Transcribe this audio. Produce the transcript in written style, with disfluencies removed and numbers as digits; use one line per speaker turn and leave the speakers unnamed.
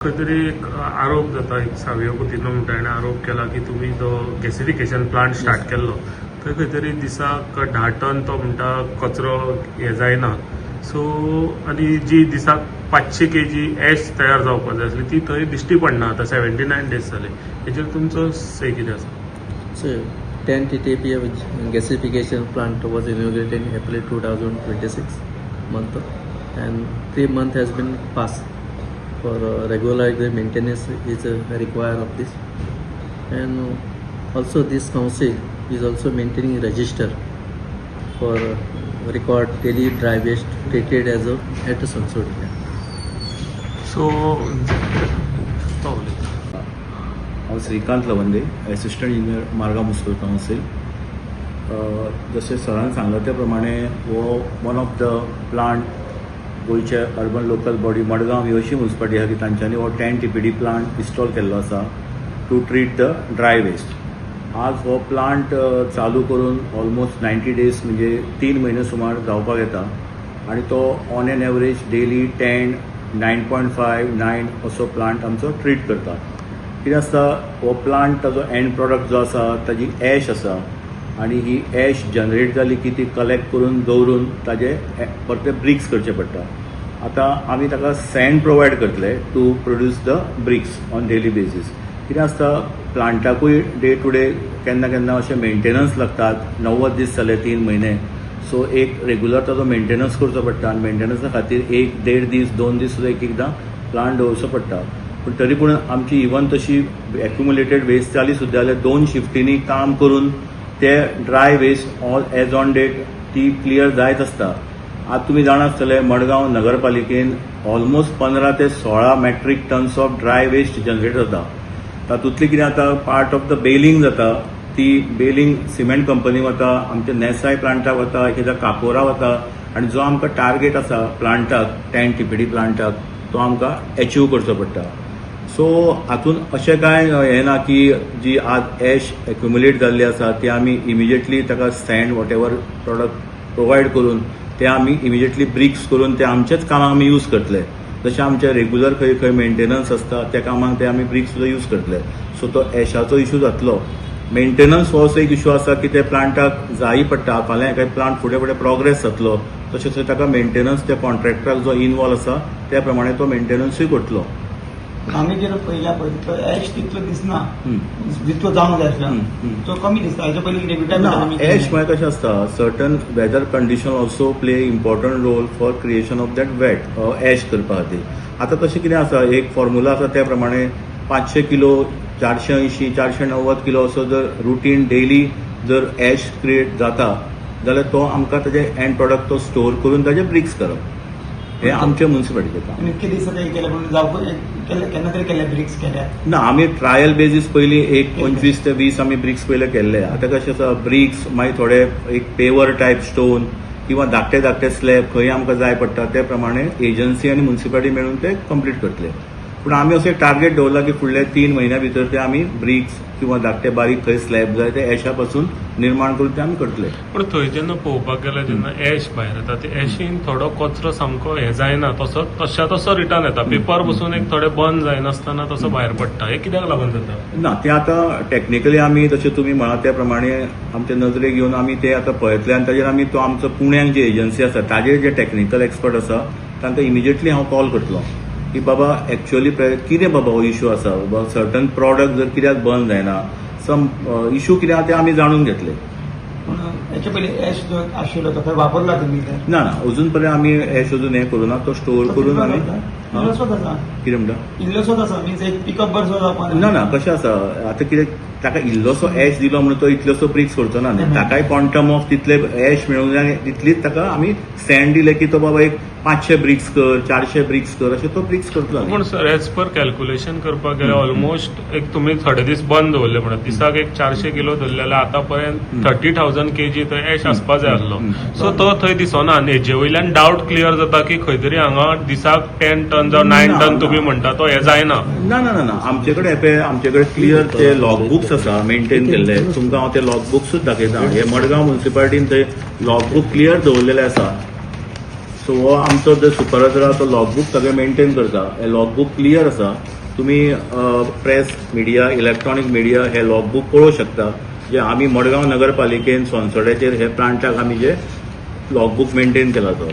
खंय तरी एक आरोप जाता, एक सावियो कुतिन्हो म्हणटा, ताणें आरोप केला की तुमी जो गॅसिफिकेशन प्लांट स्टार्ट केल्लो थंय खंय तरी दिसाक 10 टन तो म्हणटा कचरो हें जायना. सो आनी जी दिसाक 500 केजी एश तयार जावपाक जाय आसली ती थंय दिश्टी पडना. आतां 79 डेज जाले. हेजेर तुमचो से कितें आसा?
So, 10 TTP of gasification plant was inaugurated in April 2026 month, and 3 month has been passed for regular maintenance is required of this, and also this council is also maintaining register for record daily dry waste treated as a at Sansoda.
So तो उलयता.
हांव Shrikant Lawande, assistant engineer, Margao municipal council. जशें सरान सांगलां त्या प्रमाणे हो one of the plant गोंयचे अर्बन लोकल बॉडी मडगांव ही अशी म्युन्सिपालिटी आहा की तांच्यांनी हो 10 टीपीडी प्लांट इन्स्टॉल केल्लो आसा to treat the dry waste. आज हो प्लांट चालू करून ऑलमोस्ट 90 डेज म्हणजे 3 म्हयने सुमार जावपाक येता आनी तो on an average daily 10, 9.5, 9 असो प्लांट आमचो ट्रीट करता. कितें आसता, हो प्लांट ताजो एंड प्रोडक्ट जो आसा ताजी एश आसा आनी ही एश जनरेट जाली की ती कलेक्ट करून दवरून ताजे परते ब्रिक्स करचे पडटा. आतां आमी ताका सँड प्रोवायड करतले to produce the bricks on daily basis. कितें आसता, प्लांटाकूय डे टू डे केन्ना केन्ना अशें मेंटेनन्स लागतात. 90 दीस जाले, 3 म्हयने, सो एक रेगुलर ताजो मेंटेनन्स करचो पडटा आनी मेंटेनन्सा खातीर एक देड दीस, 2 दीस सुद्दां एक एकदां प्लांट दवरचो पडटा. पूण तरी पूण आमची इवन तशी एक्युमुलेटेड वेस्ट जाली सुद्दां जाल्यार दोन शिफ्टींनी काम करून ते dry waste all as on date ती क्लियर जायत आसता. आज तुमी जाणा आसतले, मडगांव नगरपालिकेन ऑलमोस्ट 15 ते 16 metric tons of dry waste generate जाता. तातूंतली कितें जाता, पार्ट ऑफ the बेलिंग जाता. ती बेलिंग सिमेंट कंपनी वता, आमच्या नेसाय प्लांटाक वता, एक एकदां कापोरा वता आनी जो आमकां टार्गेट आसा प्लांटाक, 10 टीपीडी प्लांटाक, तो आमकां एचीव करचो पडटा. सो हातून अशें कांय हें ना की जी आज एश एक्युमुलेट जाल्ली आसा ती आमी इमिजिएटली ताका send what ever product provide करून ते आमी इमिजिएटली ब्रिक्स करून ते आमच्याच कामाक आमी यूज करतले. जशें आमचे रेगुलर खंय खंय मेंटेनन्स आसता, त्या कामाक ते आमी ब्रिक्स सुद्दां यूज करतले. सो तो एशाचो इशू जातलो. मेंटेनन्स हो असो एक इशू आसा की ते प्लांटाक जायी पडटा. फाल्यां एकाय प्लांट फुडें फुडें प्रोग्रेस जातलो तशें तशें ताका मेंटेनन्स त्या कॉन्ट्रॅक्टराक जो इनवॉल्व आसा त्या प्रमाणे तो मेंटेनन्सूय करतलो.
आमी जर पळयल्या पळय, तितलो एश तितलो दिसना जितलो जावंक जाय आसलो. तो कमी दिसता. हेच्या पयलीं डेबिटा
ना, एश म्हळ्यार कशें आसता, certain weather condition also play important role for creation of that wet ash करपा खातीर. आतां तशें कितें आसा, एक फॉर्मुला आसा, त्या प्रमाणे 500 किलो, 480, 490 किलो असो जर रुटीन डेली जर एश क्रिएट जाता जाल्यार तो आमकां ताजे एंड प्रोडक्ट तो स्टोर करून ताजे ब्रिक्स करप हें आमच्या म्युन्सिपालिटीचें काम.
आनी इतके दीस आतां हे केले पूण जावप केले, केन्ना तरी केले ब्रिक्स केल्या?
ना, आमी ट्रायल बेजीस पयलीं एक 25 ते 20 आमी ब्रिक्स पयले केल्ले. आतां कशें आसा, ब्रिक्स मागीर थोडे एक पेवर टायप स्टोन किंवा धाकटे धाकटे स्लॅब खंय आमकां जाय पडटा ते प्रमाणे एजन्सी आनी म्युन्सिपालिटी मेळून ते कंप्लीट करतले. पूण आमी असो एक टार्गेट दवरला की फुडल्या 3 म्हयन्या भितर ते आमी ब्रिक्स किंवा धाकटे बारीक खंय स्लॅब जाय ते एशा पासून निर्माण करून ते आमी करतले.
पूण थंय जेन्ना पळोवपाक गेल्यार, जेन्ना एश भायर येता, ते एशीन थोडो कचरो सामको हे जायना, तसो तश्या तसो रिटर्न येता. पेपर बसून एक थोडे बंद जायनासतना तसो भायर पडटा. हे कित्याक लागून जाता?
ना, ते आतां टॅक्निकली आमी जशें तुमी म्हळां त्या प्रमाणे आमच्या नजरेक येवन आमी ते आतां पळयतले आनी ताजेर आमी तो आमचो पुण्याक जी एजन्सी आसा ताजेर जे टॅक्निकल एक्सपर्ट आसा तांकां इमिजिएटली हांव कॉल करतलो की बाबा एक्चुअली कितें बाबा हो इशू आसा, बाबा सर्टन प्रॉडक्ट जर कित्याक बंद जायना, सम इशू कितें आहा ते आमी जाणून घेतले.
पूण हेच्या पयलीं एश जो आशिल्लो तो खंय वापरला तुमी ते?
ना ना, अजून पर्यंत आमी एश अजून हें करूं ना. तो स्टोर करून आमी
इल्लोसोच आसा.
कितें म्हणटा?
इल्लोसोच आसा, मिन्स एक पिकअप भर सुद्दां.
ना ना, कशें आसा, आतां कितें ताका इल्लोसो एश दिलो म्हणून तो इतलोसो ब्रिक्स करचो ना न्ही. ताकाय क्वांटम ऑफ तितले एश मेळूंक जाय आनी तितलीच ताका आमी सँड दिले की तो बाबा एक 500 ब्रिक्स कर, 400 ब्रिक्स कर, अशें तो ब्रिक्स करतलो.
पूण सर, एज पर कॅल्क्युलेशन करपाक गेल्यार ऑलमोस्ट एक तुमी थोडे दीस बंद दवरले म्हणून दिसाक एक 400 किलो धरले जाल्यार आतां पर्यंत 30,000 केजी थंय एश आसपा जाय आसलो. सो तो थंय दिसना आनी हेजे वयल्यान डावट क्लियर जाता की खंय तरी हांगा दिसाक 10 टन जावं 9
ना,
टन
ना.
तुमी म्हणटा तो हे जायना.
ना ना ना ना, आमचे कडेन पळय, आमचे कडेन क्लियर ते लॉग बुक्स आसा मेंटेन केल्ले. तुमकां हांव ते लॉग बुक्सूच दाखयता. हे मडगांव म्युन्सिपालिटीन थंय लॉग बूक क्लियर दवरलेले आसा. सो हो आमचो जो सुपरवायजर आहा तो लॉगबूक सगळें मेंटेन करता. हे लॉगबूक क्लियर आसा. तुमी प्रेस मिडिया, इलेक्ट्रॉनीक मिडिया हे लॉगबूक पळोवंक शकता, जे आमी मडगांव नगरपालिकेन सोनसड्याचेर हे प्लांटाक आमी जे लॉगबूक मेंटेन केला तो.